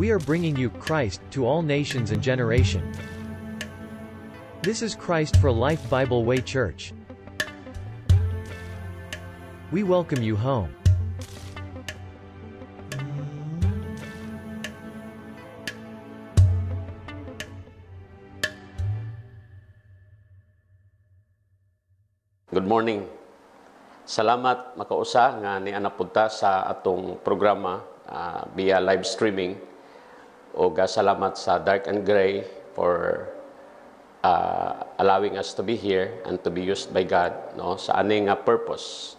We are bringing you Christ to all nations and generation. This is Christ for Life Bible Way Church. We welcome you home. Good morning. Salamat makausa nga niana pud ta sa atong programa via live streaming. Og salamat sa Dark and Gray for allowing us to be here and to be used by God, no, sa aning purpose.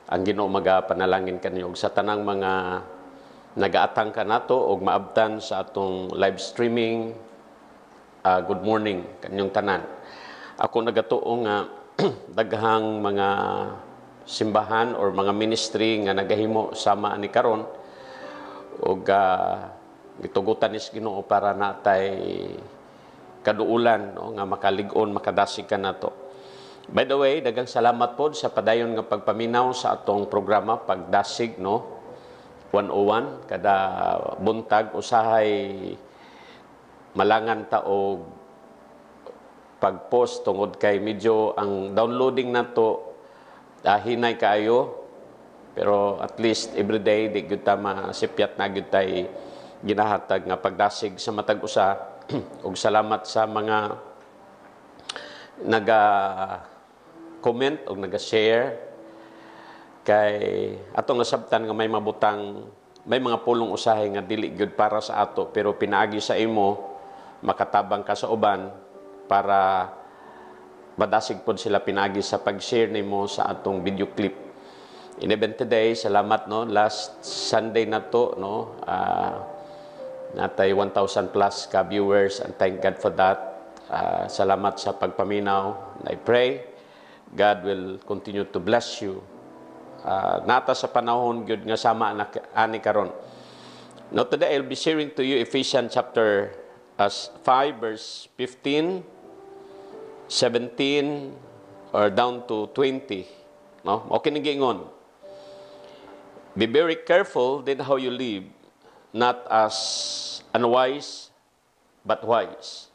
Ang Ginoo magapanalangin kanyo ug sa tanang mga nagaatang kanato og maabtan sa atong live streaming. Good morning kanyong tanan. Ako nagatuo nga daghang mga simbahan or mga ministry nga nagahimo sama ani karon ug gitugutan ni Ginoo para natay kaduulan, no, nga makalig-on, makadasig kanato. By the way, daghang salamat pod sa padayon nga pagpaminaw sa atong programa Pagdasig, no, 101 kada buntag. Usahay malangan ta og pag-post tungod kay medyo ang downloading nato hinay kaayo, pero at least everyday di gyud ta masipyat na gyud tay ginahatag nga pagdasig sa matag usa. Ug salamat sa mga naga comment og naga-share kay atong nasabtan nga may mabutang, may mga pulong usahay nga dili gyud para sa ato, pero pinaagi sa imo makatabang ka sa uban para madasig pod sila pinaagi sa pag-share nimo sa atong video clip. In event today, salamat, no, last Sunday na to, no, natay 1,000 plus ka viewers and thank God for that. Salamat sa pagpaminaw. I pray God will continue to bless you. Nata sa panahon gyud nga sama na ani karon. Now today I'll be sharing to you Ephesians chapter 5 verse 15, 17 or down to 20, no? Okay ni giingon. Be very careful then how you live, not as unwise, but wise,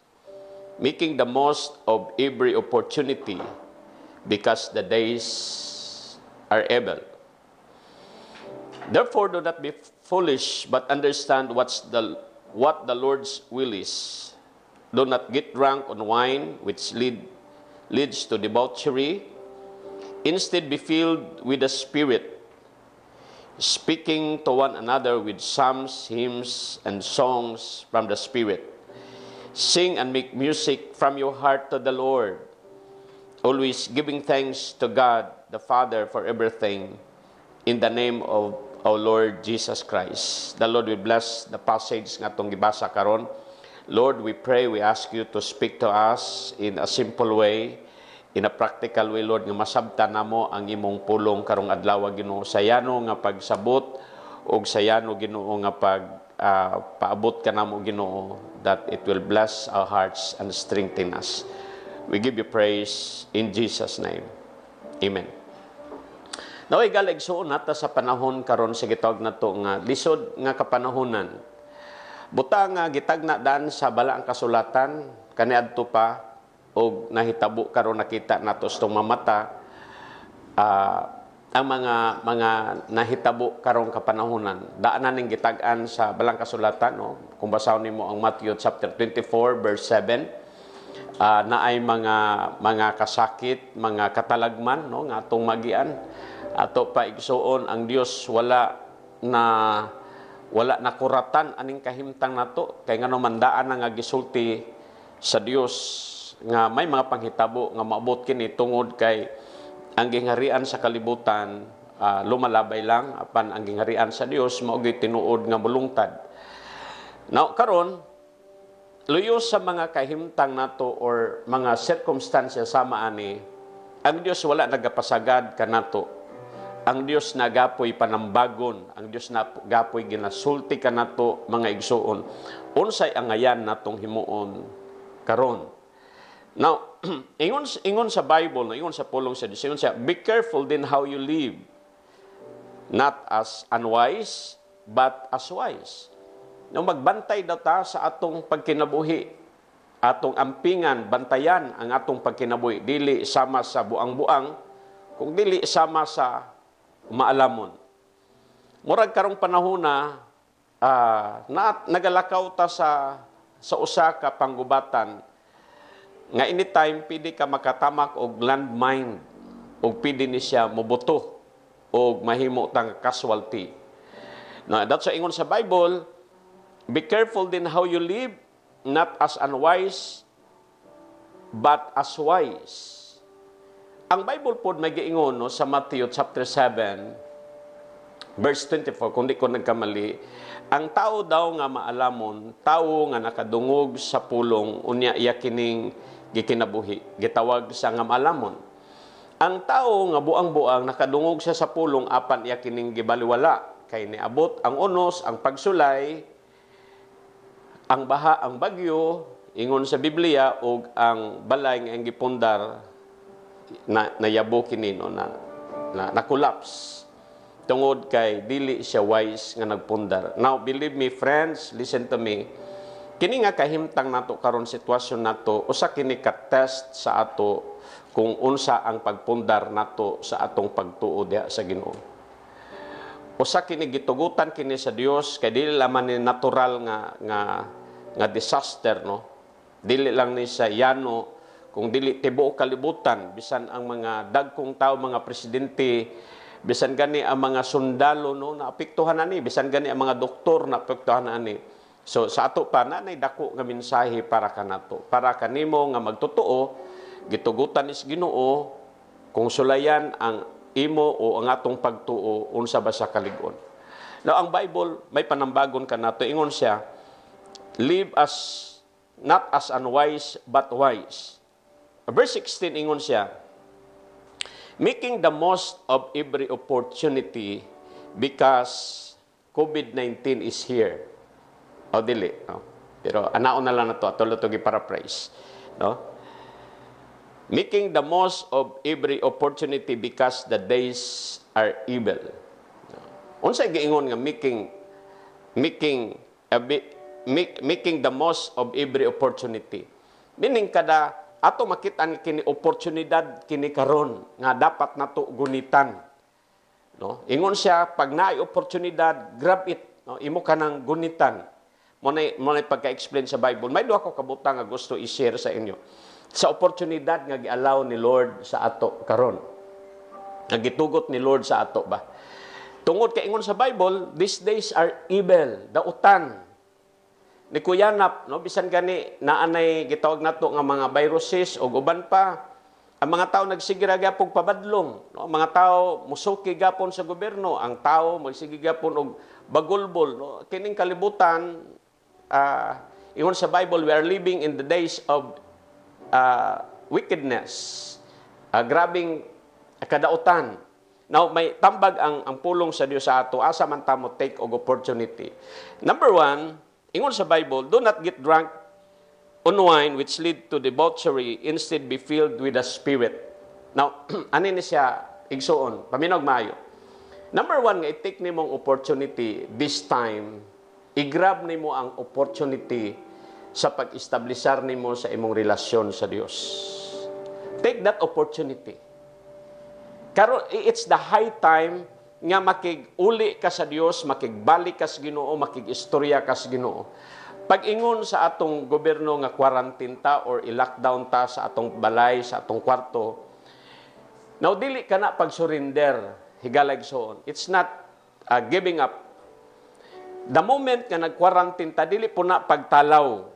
making the most of every opportunity, because the days are evil. Therefore, do not be foolish, but understand what the Lord's will is. Do not get drunk on wine, which leads to debauchery. Instead, be filled with the Spirit, speaking to one another with psalms, hymns, and songs from the Spirit. Sing and make music from your heart to the Lord, always giving thanks to God the Father for everything, in the name of our Lord Jesus Christ. The Lord will bless the passage nga atong gibasa karon. Lord, we pray, we ask you to speak to us in a simple way, in a practical way, Lord, nga masabtan namo ang imong pulong karong adlaw, Ginoo, sa yano nga pagsabot ug sa yano, Ginoo, nga pag paabot kanamo, Ginoo, that it will bless our hearts and strengthen us. We give you praise in Jesus' name. Amen. Now, higala igsuon nata sa panahon karon sa gitawag nato nga lisod nga kapanahonan. Buta nga gitagna dan sa balaang kasulatan kaniadto pa og nahitabo karon, nakita nato sa mamata ang mga nahitabo karong kapanahonan. Daan na ning gitag-an sa balaang kasulatan, no? Kung basahon nimo ang Matthew chapter 24 verse 7, naay mga kasakit, mga katalagman, no, nga atong magian. Ato pa igsuon ang Dios wala na kuratan aning kahimtang nato kay ngano man daan na nga gisulti sa Dios nga may mga panghitabo nga maabot kini tungod kay ang gingharian sa kalibutan lumalabay lang, apan ang gingharian sa Dios mao gyud tinuod nga mulungtad. Now karon, luyo sa mga kahimtang nato or mga circumstances sama ani, ang Dios wala nagapasagad kanato. Ang Dios nagapoy panambagon, ang Dios nagapoy ginasulti kanato, mga igsuon. Unsay angayan natong himuon karon? Now, ingon sa Bible, no, ingon sa pulong sa Dios, ingon siya, be careful then how you live, not as unwise, but as wise. No, magbantay daw ta sa atong pagkinabuhi. Atong ampingan, bantayan ang atong pagkinabuhi. Dili sama sa buang-buang, kung dili sama sa maalamon. Murag karong panahon na nagalakaw ta sa usa ka panggubatan nga anytime pwede ka makatamak og landmine og pwede ni siya mobuto og mahimo tang casualty. Now, that's why ingon sa Bible, "Be careful then how you live, not as unwise, but as wise." Ang Bible po may giingon, no, sa Matthew chapter 7, verse 24, kung di ko nagkamali, ang tao daw nga maalamon, tao nga nakadungog sa pulong, unya iya kining gikinabuhi, gitawag sa nga maalamon. Ang tao nga buang-buang, nakadungog siya sa pulong apan iya kining gibaliwala, kay niabot ang unos, ang pagsulay, ang baha, ang bagyo, ingon sa Biblia, ug ang balay nga ang gipundar na nayabo kini, no, na collapse tungod kay dili siya wise nga nagpundar. Now, believe me, friends, listen to me. Kini nga kahimtang nato karon, sitwasyon nato, usa kini ka test sa ato kung unsa ang pagpundar nato sa atong pagtuo diha sa Ginoo. Usa kini gitugutan kini sa Dios kay dili lamang ni natural nga disaster, no. Dili lang ni sa yano kung dili tibuok kalibutan, bisan ang mga dagkong tao, mga presidente, bisan gani ang mga sundalo, no, naapektuhan ani, bisan gani ang mga doktor, naapektuhan ani. So sa ato pa na dako nga mensahe para kanato, para kanimo nga magtotoo, gitugutan is Ginoo kung sulayan ang imo o ang atong pagtuo, unsa ba sa kalig-on. Now, ang Bible may panambagon kanato. Ingon siya, "Live as not as unwise but wise." Verse 16, ingon siya, "Making the most of every opportunity because COVID-19 is here." O dili, no? Pero anaon na lang na to, ato to gi-paraphrase, no? "Making the most of every opportunity because the days are evil." No? Unsa giingon nga making a bit, making the most of every opportunity? Meaning kada ato makita ni kini oportunidad kini karon nga dapat nato gunitan. No? Ingon siya, pag naay oportunidad, grab it. No? Imo ka nang gunitan. Mo na pagka-explain sa Bible. May duha ko kabutang nga gusto i-share sa inyo sa oportunidad nga gi-allow ni Lord sa ato karon. Nga gitugot ni Lord sa ato ba? Tungod kay ingon sa Bible, these days are evil, dautan. Ni kuyanap, no, bisan gani naanay gitawag nato nga mga viruses o uban pa. Ang mga tao nagsige ra gyapon pabadlong, no? Ang mga tao musuki gapon sa gobyerno, ang tao magsige gapon og bagulbol, no? Kining kalibutan, ingon sa Bible, we are living in the days of wickedness. Grabing kadautan. Now, may tambag ang pulong sa Dios sa ato, asa man ta mo take og opportunity. Number one, ingon sa Bible, "Do not get drunk on wine, which lead to debauchery, instead be filled with the Spirit." Now, ani ni siya, igsuon, paminaw maayo. Number one, nga i-take nimong opportunity this time, i-grab nimo ang opportunity sa pag-establisar nimo sa imong relasyon sa Dios. Take that opportunity. Karon it's the high time nga makig-uli ka sa Dios, makigbalik ka sa Ginoo, makig-istorya ka sa Ginoo. Pag-ingon sa atong gobyerno nga quarantine ta or i-lockdown ta sa atong balay, sa atong kwarto, now dili ka na pag-surrender, higala, igsoon. It's not giving up. The moment nga nag-quarantine ta, dili po na pagtalaw.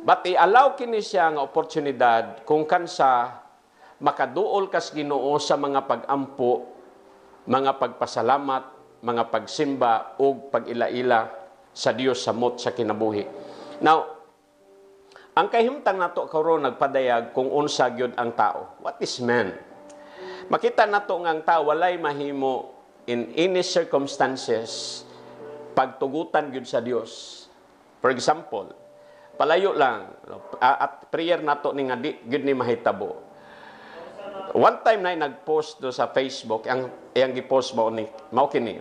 But i-allow kini siya nga oportunidad kung kansa makaduol kas Ginoo sa mga pag-ampo, mga pagpasalamat, mga pagsimba ug pag-ila-ila sa Dios samot sa kinabuhi. Now, ang kahimtang nato karon nagpadayag kung unsa gyud ang tao. What is man? Makita nato nga ang tao walay mahimo in any circumstances pagtugutan gyud sa Dios. For example, palayo lang at prayer nato ni nga di gyud ni mahitabo. One time na nag-post do sa Facebook, ang iyang gi-post mao ni mao kini.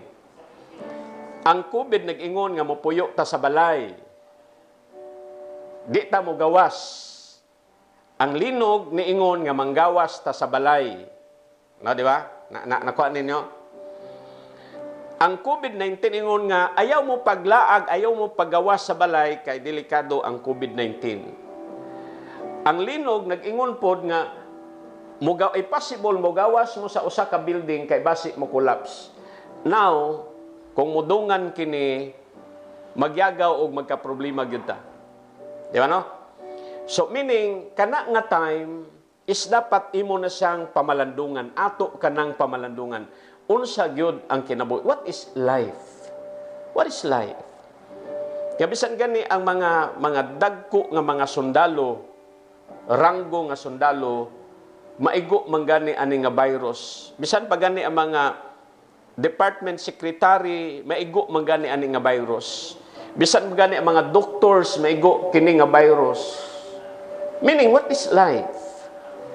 Ang COVID nag-ingon nga mopuyo ta sa balay. Di ta mo gawas. Ang linog niingon nga manggawas ta sa balay. No, di ba? Na, nakuha ninyo? Ang COVID-19 ingon nga ayaw mo paglaag, ayaw mo paggawas sa balay kay delikado ang COVID-19. Ang linog nag-ingon pod nga muga ay possible mogawas mo sa usa ka building kay basi mo collapse. Now, kung mudungan kini, magyagaw og magka-problema gyud ta. Di ba, no? So meaning kana nga time is dapat imo na siyang pamalandungan, ato kanang pamalandungan. Unsa gyud ang kinabuhi? What is life? What is life? Kaya bisan gani ang mga dagko nga mga sundalo, ranggo nga sundalo, maigo man gani ani nga virus. Bisan pa gani ang mga department secretary, maigo man gani ani nga virus. Bisan pa gani ang mga doctors, maigo kini nga virus. Meaning, what is life?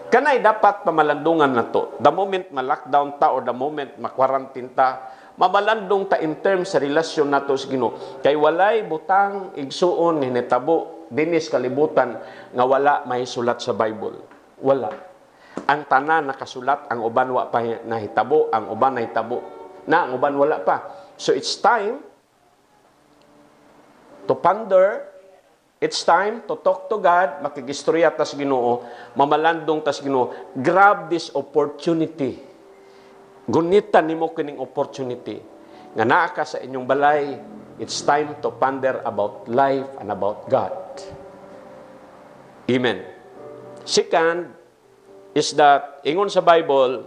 Kanay dapat pamalandungan na to. The moment ma-lockdown ta or the moment ma-quarantine ta, mamalandong ta in terms sa relasyon nato sa Ginoo. Kay walay butang, igsuon, nga nitabo dinis kalibutan nga wala may sulat sa Bible. Wala. Ang tanan nakasulat, ang uban wa pa nahitabo, ang uban nahitabo na, ang uban wala pa. So it's time to ponder. It's time to talk to God, makigistorya tas Ginoo, mamalandong tas Ginoo. Grab this opportunity. Gunitan nimo kining opportunity. Nga naa ka sa inyong balay, it's time to ponder about life and about God. Amen. Second is that, ingon sa Bible,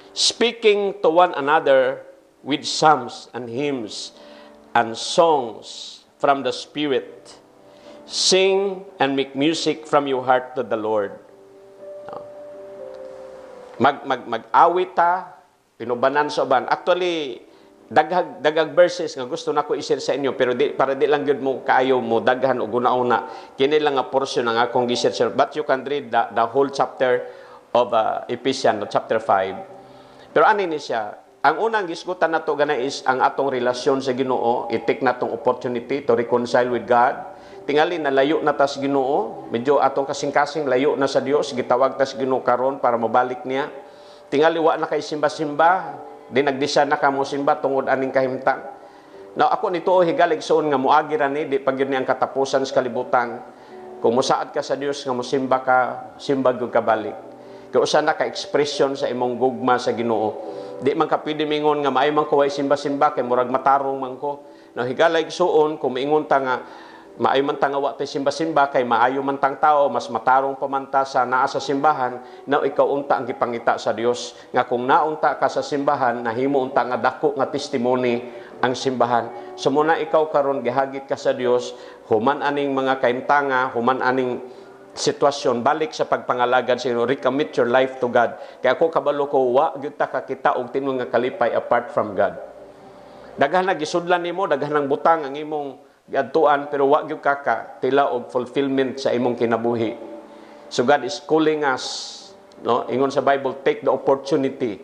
speaking to one another with psalms and hymns and songs from the Spirit. Sing and make music from your heart to the Lord. No. Mag mag mag-awit ta, pinubanan sa uban. Actually, daghag daghag verses nga gusto nako i-share sa inyo, pero di para di lang gyud mo kaayo mo daghan og una-una, kini lang nga portion ang akong gi-share sa. But you can read the whole chapter of Ephesians, chapter 5. Pero ani ni siya, ang unang gisgutan nato gana is ang atong relasyon sa Ginoo. I-take natong opportunity to reconcile with God. Tingali nalayo na ta sa Ginoo, medyo atong kasing-kasing layo na sa Dios, gitawag ta sa Ginoo karon para mabalik niya. Tingali wa na kay simba-simba, di nagdisa na ka mo simba tungod aning kahimtang. Now, ako nito higala, igsoon, nga muagi ra ni, di pa gyud ni ang katapusan sa kalibutan. Kung musaad ka sa Dios nga mosimba ka, simba gyud ka balik. Kay usa na ka expression sa imong gugma sa Ginoo. Di man ka pwede mingon nga maayo man ko way simba-simba kay murag matarong man ko. Now, higala, igsuon, kung miingon ta nga maayo man ta nga wa tay simba-simba kay maayo man tang tao, mas matarong pa man ta sa naa sa simbahan, now ikaw unta ang gipangita sa Dios nga kung naunta ka sa simbahan, nahimo unta nga dako nga testimony ang simbahan. So muna ikaw karon gihagit ka sa Dios, human aning mga kahimtanga, human aning sitwasyon, balik sa pagpangalagad sa Ginoo, recommit your life to God. Kaya ako kabalo ko, wa gyud ta kakita og tinuod nga kalipay apart from God. Daghan na gisudlan nimo, daghan ng butang ang imong giadtuan, pero wa gyud ka ka tila og fulfillment sa imong kinabuhi. So God is calling us, no? Ingon sa Bible, take the opportunity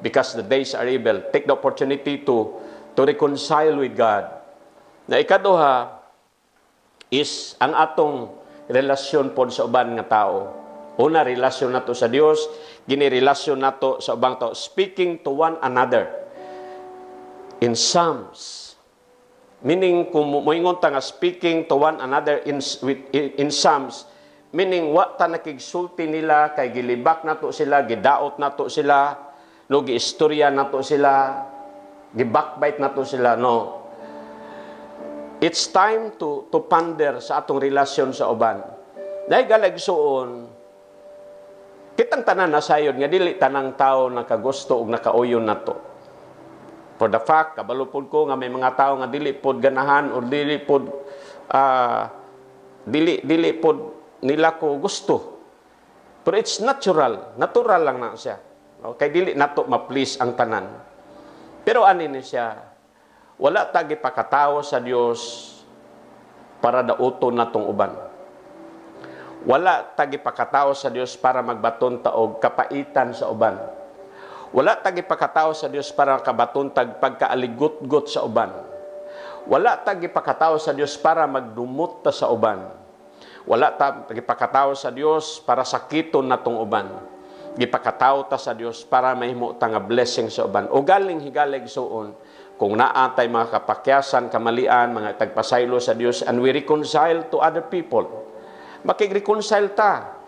because the days are evil. Take the opportunity to reconcile with God. Na ikaduha is ang atong relasyon pod sa uban nga tao. Una, relasyon nato sa Dios, gini relasyon nato sa ubang tao, speaking to one another in psalms. Meaning, kung moingon ta nga speaking to one another in psalms, meaning wa ta nakigsulti nila kay gilibak nato sila, gidaot nato sila, no, giistorya nato sila, gibackbite nato sila, no. It's time to ponder sa atong relasyon sa uban. Dahil higala, igsuon, kitang tanan nasayod nga dili tanang tao nakagusto og nakauyon nato. For the fact, kabalo pod ko nga may mga tao nga dili pod ganahan or dili pod nila ko gusto. Pero it's natural, natural lang na siya. No? Kay dili nato ma-please ang tanan. Pero ani ni siya, wala ta gipakatawo sa Dios para dauton natong uban. Wala ta gipakatawo sa Dios para magbaton ta og kapaitan sa uban. Wala ta gipakatao sa Dios para kabaton tag pagkaaligot-got sa uban. Wala ta gipakatao sa Dios para magdumot ta sa uban. Wala ta gipakatao sa Dios para sakiton natong uban. Gipakatao ta sa Dios para mahimo ta nga blessing sa uban. O galing, higala igsuon, kung naa tay mga kapakyasan, kamalian, mga tagpasaylo sa Dios and we reconcile to other people. Makig-reconcile ta.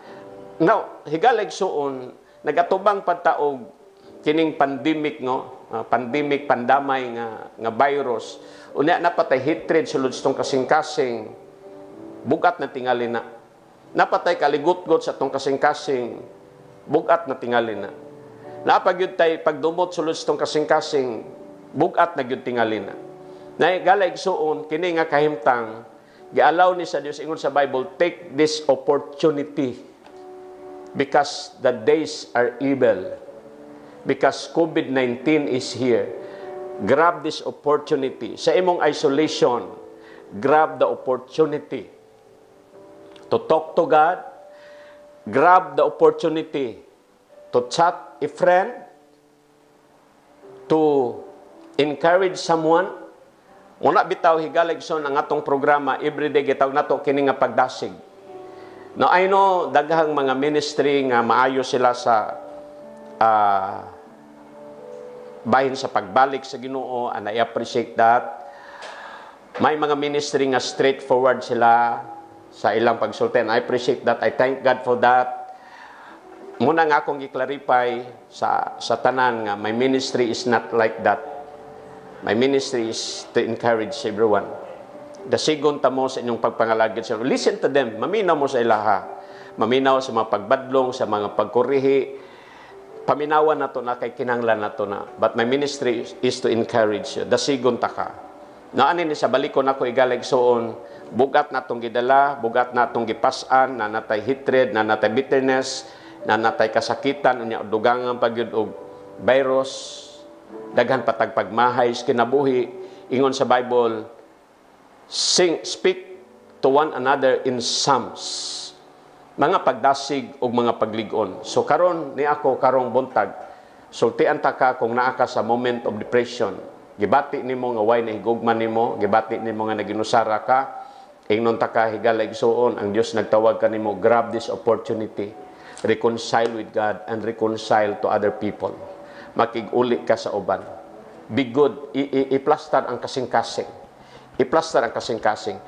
Now, higala igsuon, nagatubang pad ta og kining pandemic, no, pandemic, pandamay nga virus, unya naa pa tay hatred sulod sa tong kasing-kasing, bugat na tingali na. Naa pa tay kaligot-got sa tong kasing-kasing, bugat na tingali na. Naa pa gyud tay pagdumot sulod sa tong kasing-kasing, bugat na gyud tingali na. Na higala igsuon, kini nga kahimtang gialaw ni sa Dios. Ingon sa Bible, "Take this opportunity because the days are evil." Because COVID-19 is here. Grab this opportunity. Sa imong isolation, grab the opportunity to talk to God, grab the opportunity to chat a friend, to encourage someone. Muna bitaw, higala igsoon, ang atong programa, everyday gitawag nato kini nga pagdasig. No, I know daghang mga ministry nga maayo sila sa bahin sa pagbalik sa Ginoo, and I appreciate that. May mga ministry nga straightforward sila sa ilang pagsulti, and I appreciate that. I thank God for that. Muna nga akong gi-clarify sa tanan nga my ministry is not like that. My ministry is to encourage everyone. Dasigon ta mo sa inyong pagpangalagad sa. Listen to them. Maminaw mo sa ilaha. Maminaw sa mga pagbadlong, sa mga pagkurihi. Paminawan nato na kay kinanglan nato na. But my ministry is to encourage you. Dasigon ta ka. Na ani ni sa balikon ako, higala igsuon, bugat natong gidala, bugat natong gipas-an, naa natay hatred, naa natay bitterness, naa natay kasakitan, unya dugangan pa gyud og virus, daghan pa tag pagmahay sa kinabuhi. Ingon sa Bible, sing, speak to one another in psalms. Mga pagdasig ug mga paglig-on. So karon ni ako karong buntag, sultian ta ka kung naa ka sa moment of depression. Gibati nimo nga way nahigugma nimo, gibati nimo nga naginusara ka, ingnon ta ka, higala igsuon, ang Dios nagtawag kanimo, grab this opportunity. Reconcile with God and reconcile to other people. Makig-uli ka sa uban. Be good. I-plastar ang kasing-kasing. I-plastar ang kasing-kasing.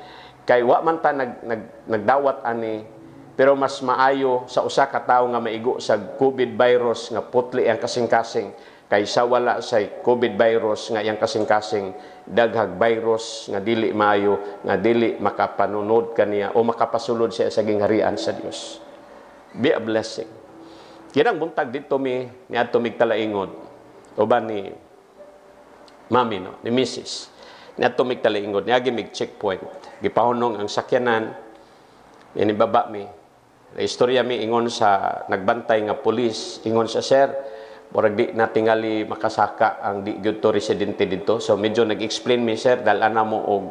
Kay wa man ta nagdawat ani, pero mas maayo sa usa ka tawo nga maigo sa COVID virus nga putli ang kasing-kasing kaysa wala sa COVID virus nga iyang kasing-kasing daghag virus nga dili maayo, nga dili makapanunod kaniya o makapasulod siya sa gingharian sa Dios. Be a blessing. Kinang buntag dito mi niadto mig Talaingod uban ni mami, no, ni Mrs. Niadto mig Talaingod, niagi mig checkpoint. Gipahunong ang sakyanan, nibaba mi. Istorya mi, ingon sa nagbantay nga pulis, ingon sa, "Sir, murag di na tingali makasaka ang di gyud to residente dito." So medyo nag-explain mi, "Sir, dal-an mo og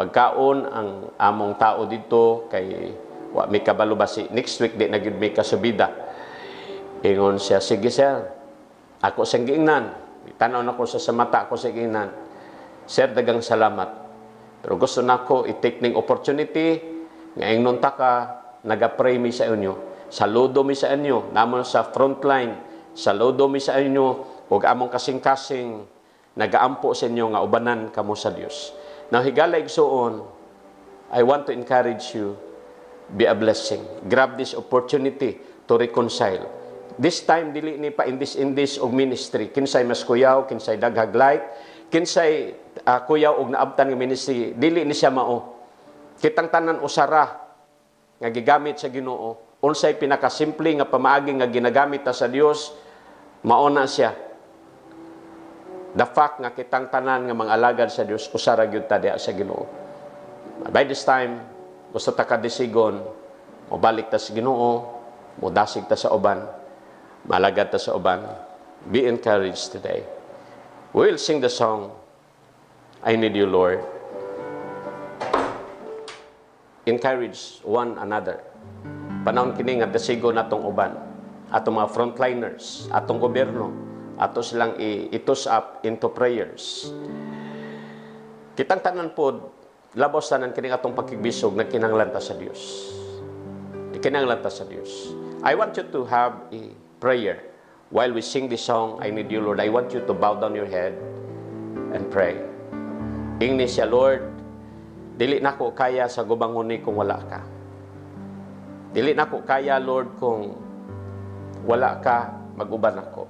pagkaon ang among tao dito kay wa mi kabalo basi next week di na gyud mi kasubida." Ingon siya, "Sige, sir." Ako siyang giingnan. Tanaw nako sa mata, ako sa giingnan, "Sir, dagang salamat. Pero gusto nako i-take ning opportunity nga ingnon ta ka, naga-pray mi sa inyo. Saludo mi sa inyo, namo sa frontline. Saludo mi sa inyo ug among kasing-kasing nagaampo sa inyo nga ubanan kamo sa Dios." Now, higala igsuon, I want to encourage you, be a blessing. Grab this opportunity to reconcile. This time dili ni pa indis-indis og ministry. Kinsay mas kuyaw, kinsay daghag like, kinsay kuyaw og naabtan nga ministry, dili ni siya mao. Kitang tanan usara nga gigamit sa Ginoo. Unsay pinakasimple nga pamaagi nga ginagamit ta sa Dios, mao na siya. The fact nga kitang tanan nga mga alagad sa Dios, usara gyud ta diha sa Ginoo. By this time, gusto ta kadisigon, mobalik ta sa Ginoo, modasig ta sa uban, malagad ta sa uban. Be encouraged today. We will sing the song, "I Need You, Lord." Encourage one another. Panahon kini nga dasigo natong uban, atong mga frontliners, atong gobyerno, Ato silang i-toss up into prayers. Kitang tanan pod, labos tanan kining atong pagkigbisog, nagkinahanglan ta sa Dios. Nagkinahanglan ta sa Dios. I want you to have a prayer. While we sing this song, "I Need You, Lord," I want you to bow down your head and pray. Ingni siya, "Lord, dili nako kaya sa gubang huni kung wala ka. Dili nako kaya, Lord, kung wala ka mag-uban ako.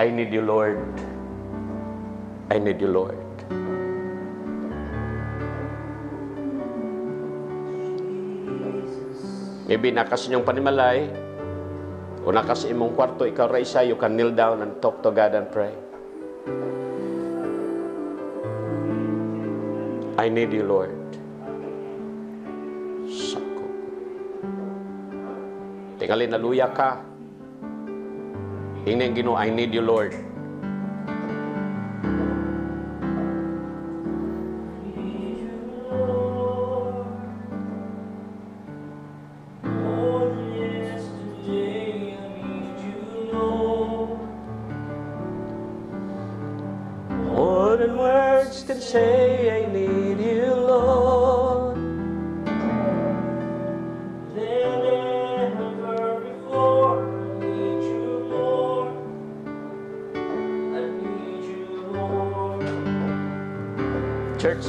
I need you, Lord. I need you, Lord." Maybe naa ka sa inyong panimalay, o naa ka sa imong kwarto, ikaw ra isa, you can kneel down and talk to God and pray. I need you, Lord. Sako. Tingali naluya ka. Ingnan Ginoo, "I need you, Lord." More than yesterday, I need you, Lord. More than words can say, I need you, Lord. Than ever before, I need you more. I need you, Lord. Church,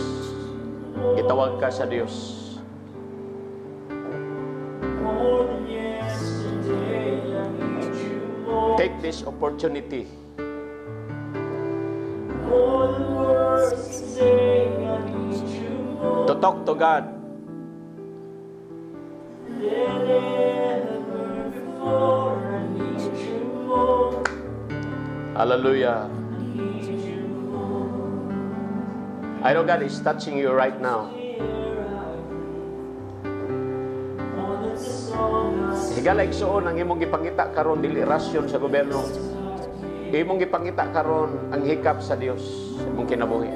itawag ka sa Dios. More than yesterday, I need you more. Take this opportunity. More than words can say, I need you more. To talk to God. Than ever before, I need you more. Hallelujah. I need you more. I know God is touching you right now. Here I breathe. More than the song I sing. Higala igsuon, ang imong gipangita karon dili rasyon sa gobyerno. Imong gipangita karon ang hikap sa Dios sa imong kinabuhi.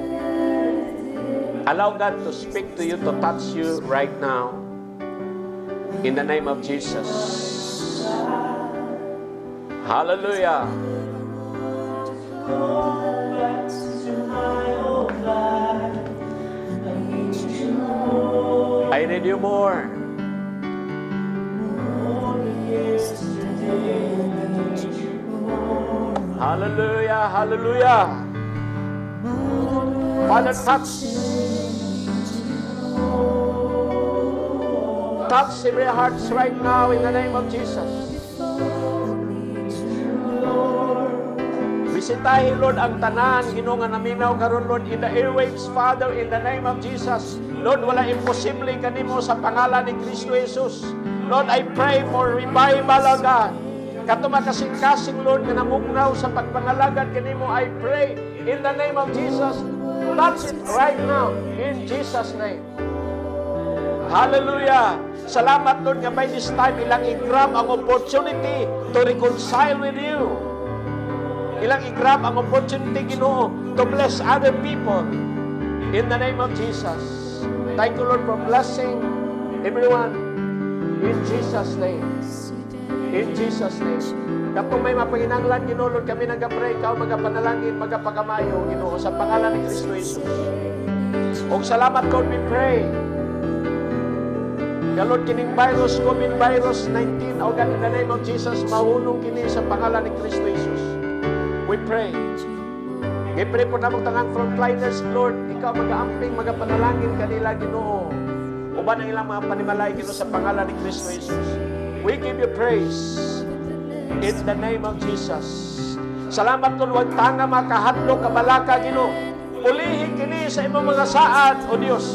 Allow God to speak to you, to touch you right now. In the name of Jesus. Hallelujah. Go back to my old life. I need you more. I need you more. More than yesterday. I need you more. Hallelujah. Hallelujah. Father, touch. Touch every hearts right now in the name of Jesus. Bisitahin, Lord, ang tanan, Ginoo, nga naminaw karon, Lord, in the airwaves, Father, in the name of Jesus. Lord, wala imposible kanimo sa pangalan ni Kristo Jesus. Lord, I pray for revival, O God. Kato makasing-kasing, Lord, nga namugnaw sa pagpangalagad kanimo, I pray in the name of Jesus. Touch it right now in Jesus' name. Hallelujah. Salamat, Lord, nga by this time ilang i-grab ang opportunity to reconcile with you. Ilang i-grab ang opportunity, Ginoo, to bless other people. In the name of Jesus. Thank you, Lord, for blessing everyone. In Jesus' name. In Jesus' name. Kapag may mapanginanglan, Ginoo, Lord, kami nagapray, ikaw magapanalangin, magapakamayo, Ginoo, sa pangalan ni Kristo Jesus. Og salamat, Lord, we pray. Ya Lord, kining virus, COVID virus 19, O God, in the name of Jesus, mahunong kini sa pangalan ni Kristo Jesus. We pray. We pray po namong tanang frontliners, Lord, ikaw mag-aamping, magapanalangin kanila, Ginoo. Uban ang ilang mga panimalay, Ginoo, sa pangalan ni Kristo Jesus. We give you praise in the name of Jesus. Salamat, Lord, wag tanga makahadlok kabalaka, Ginoo. Pulihin kini sa imong mga saad, O Dios.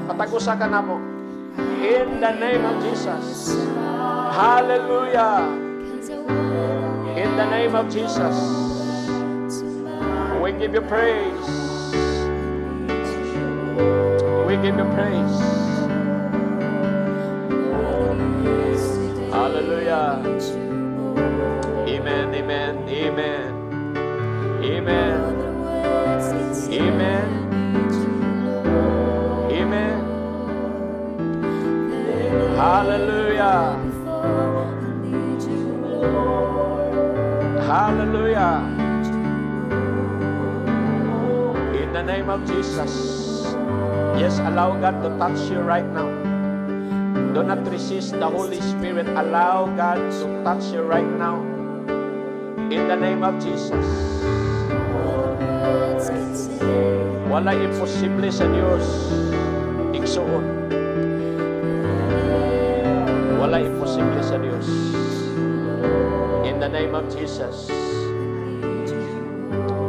Patagusa ka namo. In the name of Jesus. Hallelujah. In the name of Jesus. We give you praise. We give you praise. Hallelujah. Amen, amen, amen. Amen. Amen. Amen. Hallelujah. Hallelujah. In the name of Jesus. Yes, allow God to touch you right now. Do not resist the Holy Spirit. Allow God to touch you right now. In the name of Jesus. Wala imposible sa Diyos. Igsuon. Wala imposible sa Diyos. In the name of Jesus.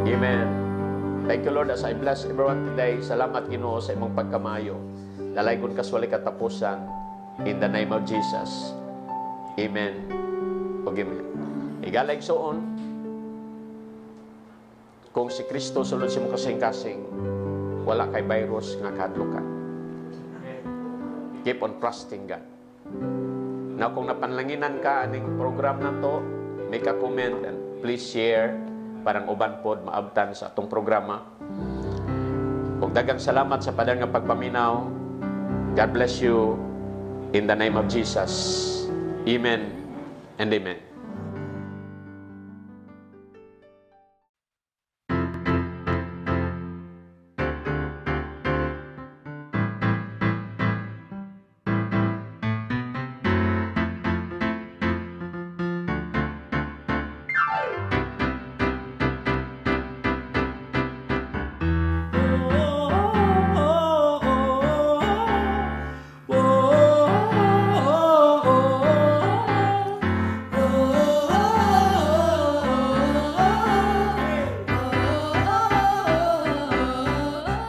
Amen. Thank you, Lord, as I bless everyone today. Salamat, Ginoo, sa imong pagkamayo. Dalaygon ka sa walay katapusan. In the name of Jesus. Amen. Ug amen. Higala, igsuon, kung si Kristo sulod sa imong kasing-kasing, wala kay virus nga kahadlukan. Keep on trusting God. Now, kung napanlanginan ka aning program na to, make a comment and please share para ang uban pod maabtan sa atong programa. Ug daghang salamat sa padayon nga pagpaminaw. God bless you in the name of Jesus. Amen and amen.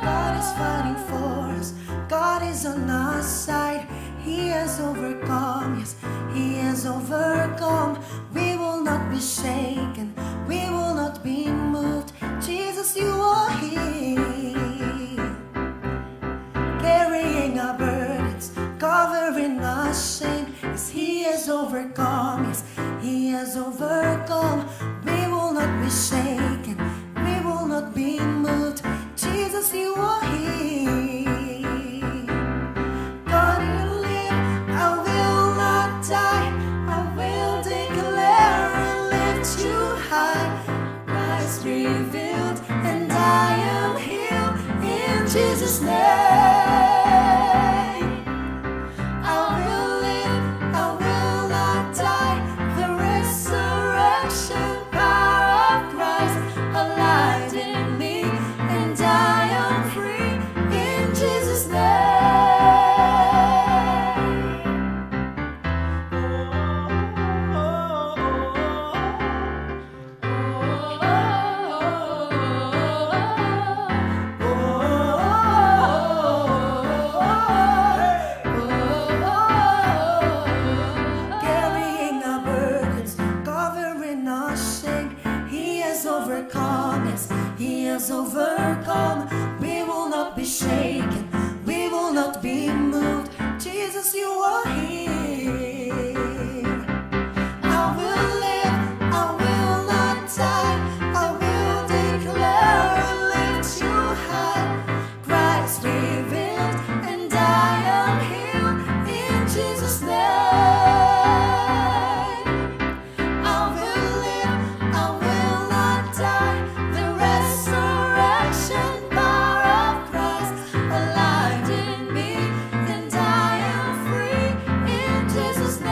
God is fighting for us. God is on our side. He has overcome. Yes, He has overcome. We will not be shaken. We will not be moved. Jesus, you are here, carrying our burdens, covering our shame. Yes, He has overcome. Yes, He has overcome. We will not be shaken. We will not be moved. Jesus, you are here. God will live. I will not die. I will declare and lift you high. Christ revealed, and I am healed in Jesus' name. I will live, I will not die. The resurrection power of Christ alive in me, and I am free in Jesus' name. Carrying our burdens, covering our shame. He has overcome, yes, He has overcome. We will not be shaken, we will not be moved. Jesus, you are here. I will live, I will not die. I will declare and lift you high. Christ revealed, and I am healed in Jesus' name. I will live, I will not die. The resurrection power of Christ alive in me, and I am free in Jesus' name.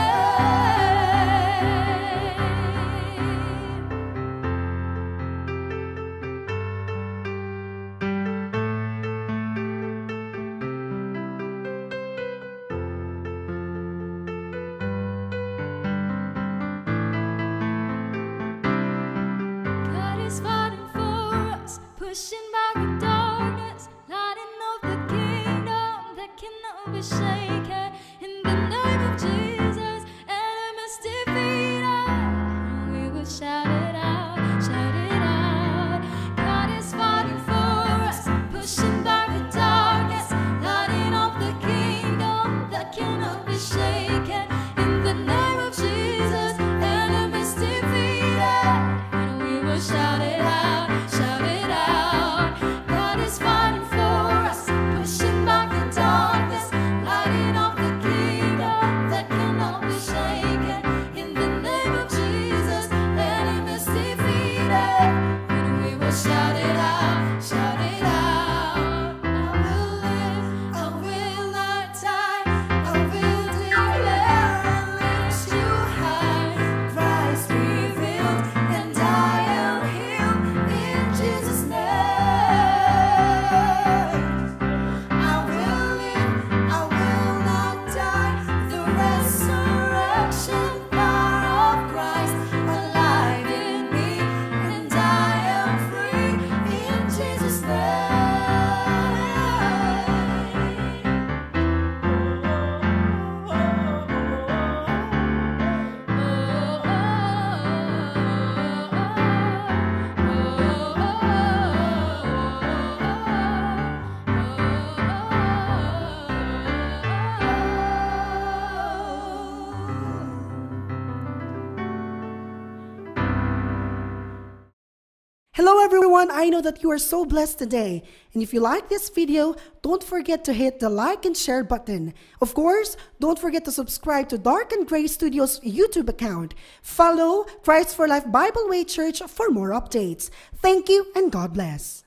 God is fighting for us, pushing back the darkness, lighting up the kingdom that cannot be shaken. In the name of Jesus, enemies defeated. We will shout it out, shout it out. God is fighting for us, pushing back the darkness, lighting up the kingdom that cannot be shaken. In the name of Jesus, enemies defeated. And we will shout it out, shout it out. Hello everyone, I know that you are so blessed today. And if you like this video, don't forget to hit the like and share button. Of course, don't forget to subscribe to Dark and Gray Studios YouTube account. Follow Christ for Life Bible Way Church for more updates. Thank you and God bless.